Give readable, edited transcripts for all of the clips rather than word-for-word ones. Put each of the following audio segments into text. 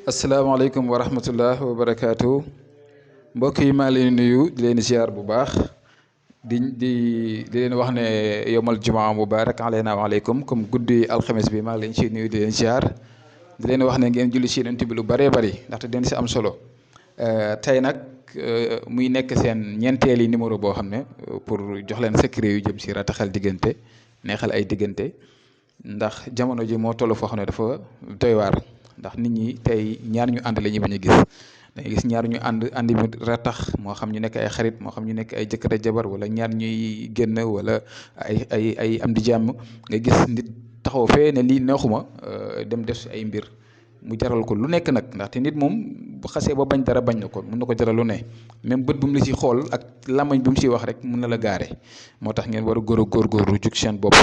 asalaamaaleykum wa rahmatullah wa barakaatu mbokk yi maa leen nuyu di leen ziar bu baax di leen wax ne yomal jumaa mubaarak aleyna wa aleykum comme guddi alxames bi maa leen ci nuyu di leen ziar di leen wax ne ngeen julli ci Yonent bi lu bëree bëri ndaxte den si am solo tey nag muy nekk seen ñeenteeli numéro boo xam ne pour jox leen secret yu jëm si rataxal diggante neexal ay diggante ndax jamono ji moo toll foo xam ne dafa doy waar. ndax nit ñi tey ñaar ñu ànd la ñuy bañ a gis dangay gis ñaar ñu ànd bi ratax moo xam ñu nekk ay xarit moo xam ñu nekk ay jëkkër ak jabar wala ñaar ñuy génn wala ay am di jàmm nga gis nit taxaw fee ne lii neexuma dem def si ay mbir mu jaral ko lu nekk nag ndaxte nit moom bu xasee ba bañ dara bañ na ko mun na ko jaral lu ne même bët bu mu la si xool ak lamañ bi mu siy wax rek mun na la gaare moo tax ngeen war a góorgóorlu jug seen bopp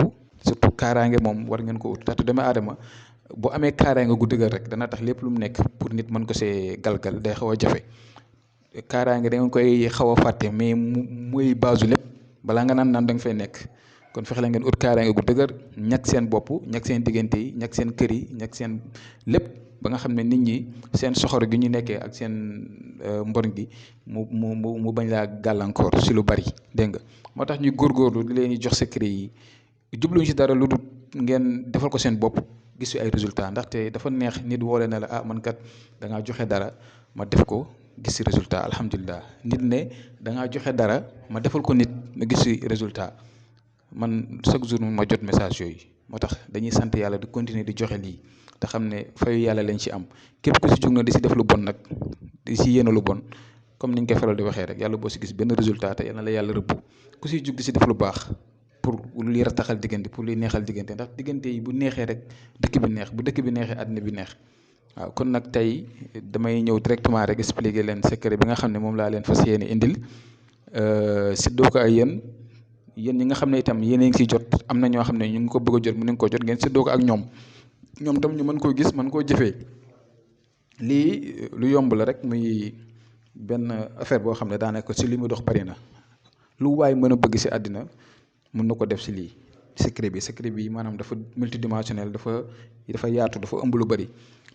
surtout kaaraange moom war ngeen ko ut ndaxte doomu aadama boo amee kaaraange gu dëgër rek dana tax lépp lu mu nekk pour nit mën ko see galgal day xaw a jafe kaaraange da nga koy xaw a fàtte mais muy baasu lépp balaa nga naan da nga fay nekk kon fexe la ngeen ut kaaraange gu dëgër ñàkk seen bopp ñàkk seen diggante yi ñàkk seen kër yi ñàkk seen lépp ba nga xam ne nit ñi seen soxor gi ñu nekkee ak seen mbon gi mu bañ laa gàllankoor si lu bari dégg nga moo tax ñuy góorgóorlu di leen jox secret yi jubluñu si dara lu dul ngeen defal ko seen bopp. gis ay résultat ndaxte dafa neex nit woole na la man kat da ngaa joxe dara ma def ko gis si résultat alhamdulilah nit ne da ngaa joxe dara ma defal ko nit ma gis si résultat man chaque jour ma jot message yooyu moo tax dañuy sant yàlla di continuer di joxe lii te xam ne fayu yàlla lañ ci am képp ku si jug na di si def lu bon nag di si yéene lu bon comme niñ koy faral di waxee rek yàlla boo si gis benn résultat te yal na la yàlla rëbb ku si jug di si def lu baax. pour luy rataxal diggante pour luy neexal diggante ndax diggante yi bu neexee rek dëkk bi neex bu dëkk bi neexee àddina bi neex waaw kon nag tey damay ñëw directement rek expliquer leen secret bi nga xam ne moom laa leen fas yéene indil séddoo ko ay yéen ñi nga xam ne itam yéen a ngi siy jot am na ñoo xam ne ñu ngi ko bëgg a jot mu ngi ko jot ngeen séddoo ko ak ñoom tam ñu mën koo gis mën koo jëfee lii lu yomb la rek muy benn affaire boo xam ne daanaka si li mu dox bari na lu waay mën a bëgg si àddina mën na ko def si lii secret bi maanaam dafa multidimensionnel dafa yaatu dafa ëmb lu bëri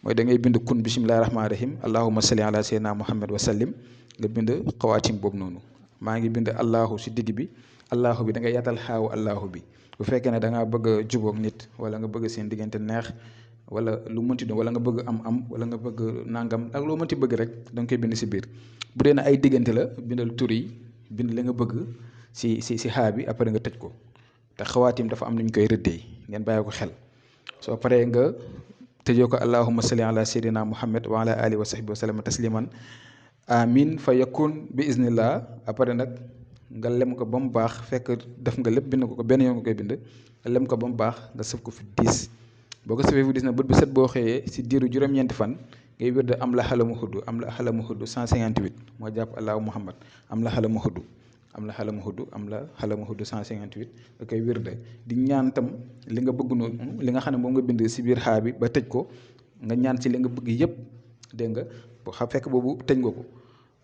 mooy da ngay bind kun bisimilahi rahmaani rahim allahumma salli ala sayyidina muhammad wa sallim nga bind xawaatim boobu noonu maa ngi bind allahu si digg bi allahu bi da ngay yaatal xaawu allahu bi bu fekkee ne da ngaa bëgg a jubóog nit wala nga bëgg seen diggante neex wala lu mënti doon wala nga bëgg am wala nga bëgg nangam ak loo mënti bëgg rek da nga koy bind si biir bu dee na ay diggante la bindal tur yi bind la nga bëgg si xaa bi après nga tëj ko te xawaatim dafa am nu ñu koy rëddee ngeen bàyyi ko xel soo paree nga tëjoo ko allahumma salli ala sayyidina muhammad wa ala alihi wa sahbihi wa sallam tasliman amin fa yakun bi iznillah après nag nga lem ko ba mu baax fekk def nga lépp bind ko benn yoon nga koy bind nga lem ko ba mu baax nga sëf ko fi 10 boo ko sëfee fi 10 nag bët bi set boo xëyee si diiru juróom-ñeenti fan ngay wér de am la xalamu xudd 158 moo jàpp allahu muhammad am la xalamu xudd 158 nga koy wér de di ñaan tam li nga bëgg noonu li nga xam ne moom nga bind si biir xaa bi ba tëj ko nga ñaan si li nga bëgg yëpp dégg nga boo xam fekk boobu tëj nga ko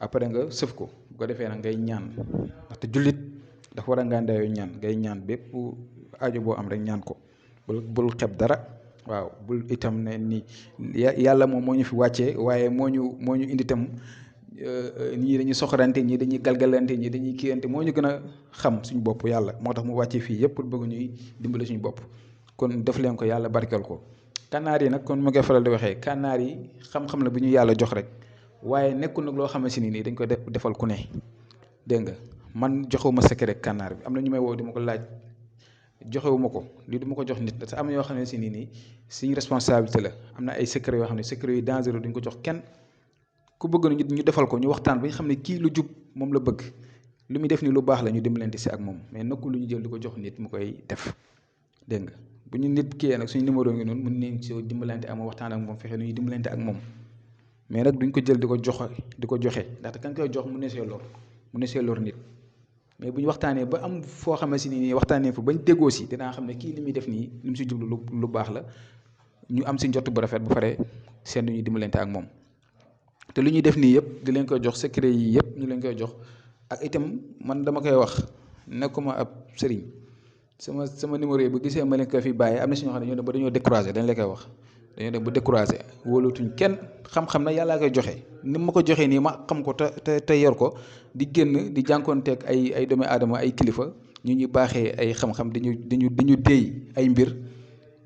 après nga sëf ko bu ko defee nag ngay ñaan ndaxte jullit dafa war a ngàndaayoo ñaan ngay ñaan bépp aajo boo am rek ñaan ko bul xeb dara waaw bul itam ne ni yàlla moom moo ñu fi wàccee waaye moo ñu indi tam ñii dañuy soxorante ñii dañuy galgalante ñii dañuy kiyante moo ñu gën a xam suñu bopp yàlla moo tax mu wàccee fii yëpp pour bëgg ñuy dimbale suñu bopp kon def leen ko yàlla barkeel ko kànnaar yi nag kon mu koy faral di waxee kànnaar yi xam-xam la bu ñu yàlla jox rek waaye nekkul nag loo xamante ni nii dañ ko defal ku ne dégg nga man joxewuma secret kànnaar bi am na ñu may woo di ma ko laaj joxewuma ko lii du ma ko jox nit parce que am na yoo xam ne si nii suñu responsabilité la am na ay secret yoo xam ne secret yu dangereux duñ ko jox kenn ku bëgg na ñu defal ko ñu waxtaan ba ñu xam ne kii lu jub moom la bëgg lu muy def ni lu baax la ñu dimbalante si ak moom mais nekkul lu ñu jël di ko jox nit mu koy def dégg nga bu ñu nit kii nag suñu numéro ngi noonu mën nañ si dimbalante ak moom waxtaan ak moom fexe nu ñuy dimbalante ak moom mais nag duñ ko jël di ko joxe ndaxte kan koy jox mu ne see lor nit mais bu ñu waxtaanee ba am foo xamante ni nii waxtaanee fa bañ déggoo si dinaa xam ne kii li muy def nii li mu si jublu lu baax la ñu am si njott bu rafet bu pare seen du ñuy dimbalante ak moom te lu ñuy def nii yëpp di leen koy jox secret yi yëpp ñu leen koy jox ak itam man dama koy wax nekkuma ab sëriñ sama numéro yi bu gisee ma leen ko fi bàyyee am na si ñoo xam ne ñoo dem ba dañoo découragé dañ la koy wax dañoo dem ba découragé wóolatuñ kenn. xam-xam na yàllaa koy joxe ni ma ko joxee nii ma xam ko te yor ko di génn di jànkoonteeg ay doomi aadama ay kilifa ñu ñuy baaxee ay xam-xam di ñu déey ay mbir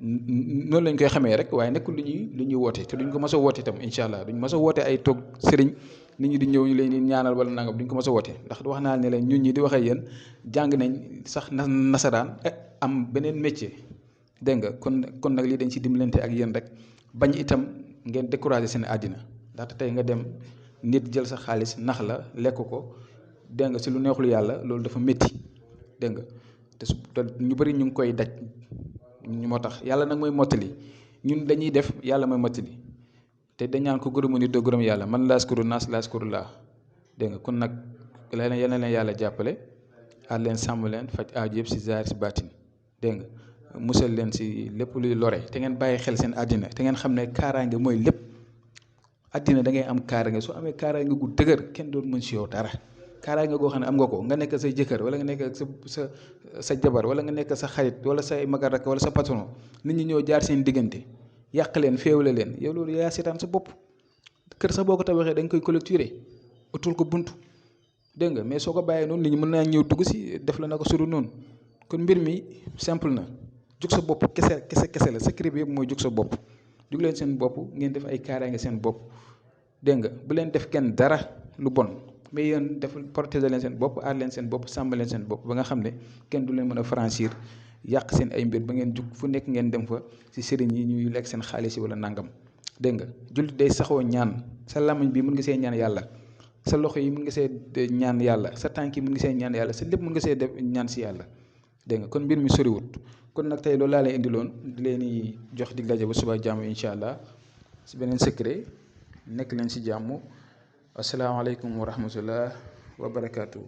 noonu lañ koy xamee rek waaye nekkul lu ñuy woote te duñ ko mës a woote itam incha allah duñ mës a woote ay toog sëriñ nit ñi di ñëw ñu leen di ñaanal wala nangam duñ ko mës a woote ndax wax naa ne leen ñun ñi di waxee yéen jàng nañ sax nasaraan am beneen métier dégg nga kon nag lii dañ ci dimbalante ak yéen rek bañ itam ngeen découragé seen àddina ndaxte tey nga dem nit jël sa xaalis nax la lekk ko dégg nga si lu neexul yàlla loolu dafa métti dégg nga te ñu bëri ñu ngi koy daj ñu moo tax yàlla nag mooy mottali ñun dañuy def yàlla mooy mottali te dañ naan ko gërëmu nit doo gërëm yàlla man laa askuru naas laa askuru laa dégg nga kon nag yal na leen yàlla jàppale aar leen sàmm leen faj aaju yëpp si zaahir si baatin dégg nga musal leen si lépp luy lore te ngeen bàyyi xel seen àddina te ngeen xam ne kaaraange mooy lépp àddina da ngay am kaaraange soo amee kaaraange gu dëgër kenn doon mën si yow dara kaaraange goo xam ne am nga ko nga nekk sa jëkkër wala nga nekk ak sa jabar wala nga nekk sa xarit wala say magar rek wala sa patron nit ñi ñoo jaar seen diggante yàq leen féewale leen yow loolu yaa seetaan sa bopp kër sax boo ko tabaxee da nga koy clôturer utul ko buntu dégg nga mais soo ko bàyyee noonu nit ñi mën naa ñëw dugg si def la na ko suru noonu kon mbir mi simple na jug sa bopp kese la secret bi yëpp mooy jug sa bopp jug leen seen bopp ngeen def ay kaaraange seen bopp dégg nga bu leen def kenn dara lu bon mais yéen def protéger leen seen bopp aar leen seen bopp sàmm leen seen bopp ba nga xam ne kenn du leen mën a franchir yàq seen ay mbir ba ngeen jug fu nekk ngeen dem fa si sëriñ yi ñuy lekk seen xaalis yi wala nangam dégg nga jullit day saxoo ñaan sa làmmiñ bi mën nga see ñaan yàlla sa loxo yi mën nga see ñaan yàlla sa tànk yi mën nga see ñaan yàlla sa lépp mën nga see def ñaan si yàlla dégg nga kon mbir mi soriwut kon nag tey loolu laa leen indiloon di leen di jox dig daje ba suba jàmm incha allah si beneen secret nekk leen si jàmm asalaamaaleykum wa rahmatullah wa barakaatu.